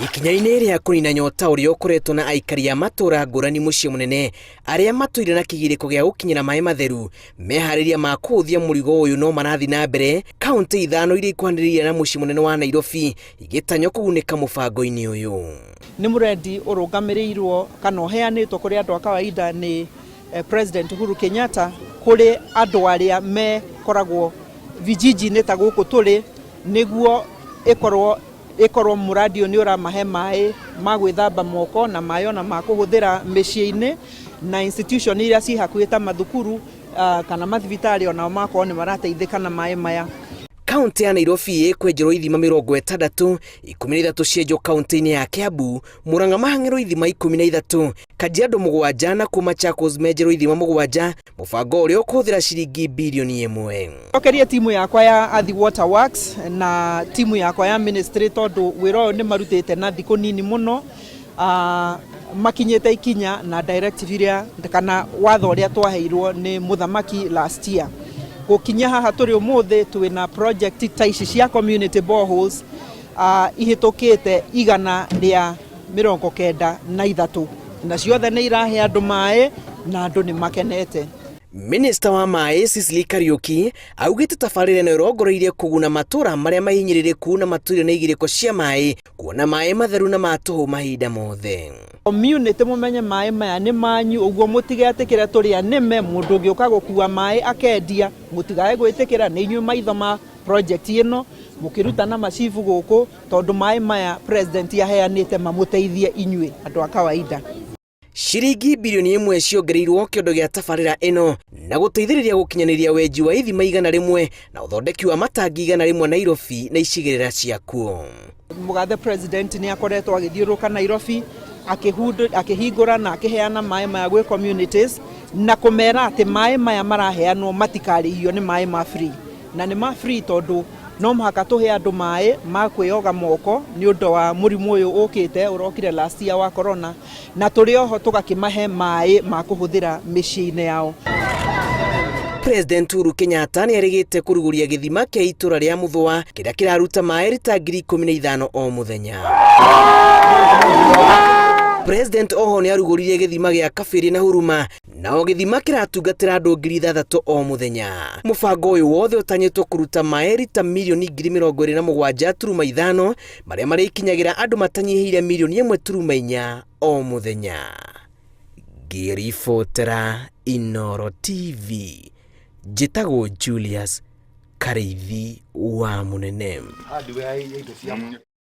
Ikinya-inĩ rĩa kũnina nyota ũrĩa ũkoretwo na aikari a matũũra ngũrani mũciĩ mũnene arĩa matũire na kĩgirĩko gĩa gũkinyĩra maĩ matheru, meharĩria ma kũhũthia mũrigo ũyũ no marathiĩ na mbere kaunti ithano iria ikuhanĩrĩirie na mũciĩ mũnene wa Nairobi igĩtanywo kũgunĩka mũbango-inĩ ũyũ. Nĩ mũrendi ũrũgamĩrĩirwo kana ũheanĩtwo kũrĩ andũ a kawaida nĩ President Uhuru Kenyatta kũrĩ andũ arĩa mekoragwo vijiji-inĩ ta gũkũ tũrĩ, nĩguo ĩkorwo ĩkorwo mũrandi ũyũ nĩ ũramahe maĩ ma gwĩthamba moko na maĩ ona ma kũhũthĩra mĩciĩ-inĩ na institution iria ciĩ hakuhĩ ta mathukuru kana mathibitarĩ onao magakorwo nĩ marateithĩka na maĩ maya. Kaunti ya Nairobi ĩkwenjerwo ithima 63, 13 cienjwo kaunti-inĩ ya Kiambu, Murang'a mahang'ĩrwo ithima 13, Kajiado 7 nakuo Machakos menjerwo ithima 7, mũbango ũrĩa ũkũhũthĩra ciringi birioni 1. Njokerie timu yakwa ya Athi Water Works na timu yakwa ya ministry tondũ wĩra ũyũ nĩ marutĩte na thikũ nini mũno, makinyĩte ikinya na directive iria kana watho ũrĩa twaheirwo nĩ mũthamaki last year. Gũkinya haha tũrĩ ũmũthĩ twĩna project ta ici cia community boreholes ihĩtũkĩte 193 na ciothe nĩ irahe andũ maĩ na andũ nĩ makenete. Minista wa maĩ Sicily Kariuki augĩte tabarĩra ĩno ĩrongoreirie kũguna matũra marĩa mahinyĩrĩrĩku na matũire na igirĩko cia maĩ kuona maĩ matheru na ma tũhũ mahinda mothe. Community mũmenye maĩ maya nĩ manyu, ũguo mũtigetĩkĩre tũrĩa nĩme mũndũ ũngĩũka gũkua maĩ akendia, mũtigae gwĩtĩkĩra, nĩ inyuĩ maitho ma project ĩno, mũkĩruta na macibu gũkũ tondũ maĩ maya president aheanĩte mamũteithie inyuĩ andũ a kawaida. Ciringi birioni 1 ciongereirwo kĩondo gĩa tabarĩra ĩno na gũteithĩrĩria gũkinyanĩria wenji wa ithima 100 na ũthondeki wa matangi 100 Nairobi na icigĩrĩra ciakuo. Mũgathe president nĩ akoretwo agĩthiũrũrũka Nairobi akĩhingũra na akĩheana maĩ maya gwĩ communities na kũmera atĩ maĩ maya maraheanwo matikarĩhio, nĩ maĩ ma free, na nĩ ma free tondũ no mũhaka tũhe andũ maĩ ma kwĩyoga moko nĩ ũndũ wa mũrimũ ũyũ ũkĩte ũrokire last year wa corona, na tũrĩ oho tũgakĩmahe maĩ ma kũhũthĩra mĩciĩ-inĩ yao. President Uhuru Kenyatta nĩ erĩgĩte kũrugũria gĩthima kĩa itũra rĩa Muthũa kĩrĩa kĩraruta maĩ rita 15,000 o mũthenya. President oho nĩ arugũririe gĩthima gĩa Kabĩrĩ na Huruma, nao gĩthima kĩratungatĩra andũ 6,000 o mũthenya. Mũbango ũyũ wothe ũtanyĩtwo kũruta maĩ rita mirioni 27,500,000 marĩa marĩkinyagĩra andũ matanyihĩire mirioni 1.4 o mũthenya. Ngĩribotera Inooro TV, njĩtagwo Julius Karĩithi wa Mũnene.